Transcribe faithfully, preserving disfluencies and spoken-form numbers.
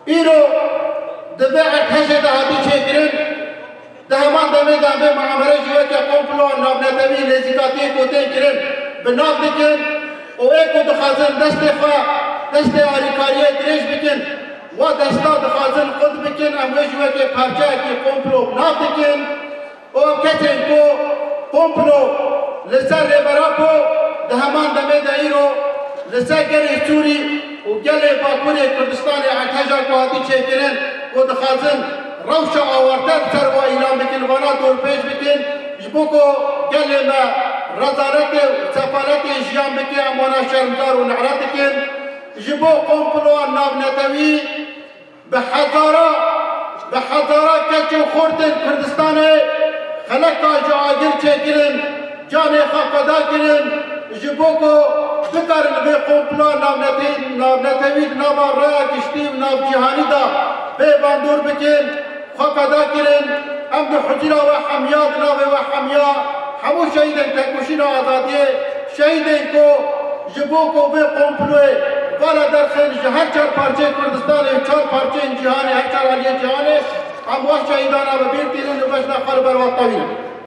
Îro di vê erdhejê de hatî çêkirin, di heman demê de em vê muamere jî weke komploya navnetewî nêzîkatiyê ku tên kirin bi nav dikin û ê ku dixwazin destê xwe, destê alîkariyê dirêj bikin, wa desta dixwazin qut bikin, em wê jî weke parçeyekî komplo bi nav dikin. û kesên ku komplo li ser Rêber Apo di heman demê de îro li ser gelê Sûrî û gelê Bakurê Kurdistanê erdheja ku hatî çêkirin û dixwazin rewşa awarte li ser wa îlan bikin, vana dorpêç bikin, ji bo ku gelê me rezaletê û sefaletê jiyan bike, em wana şermdar û nehret dikin. Ji bo komploya navnetewî Bi hezara, bi hezara keç û xortên Kurdistanê xeleka ji agir çêkirin, canê xwe feda kirin, ji bo ku bikarin vê komploya navnete-, navnetewî di nava raya giştî û navcîhanî de bê bandor bikin, xwe feda kirin. Em di huzura we hemiya, di navê we hemiya, hemû şehîdên têkoşîna azadiyê, şehîdên ku ji bo ku vê komployê vala derxin ji her çar parçeyê Kurdistanê, çar parçeyên cîhanê, her çar aliyê cîhanê, em wan şehîdana bi bîr tînin û bejna xwe li ber wan tewînin.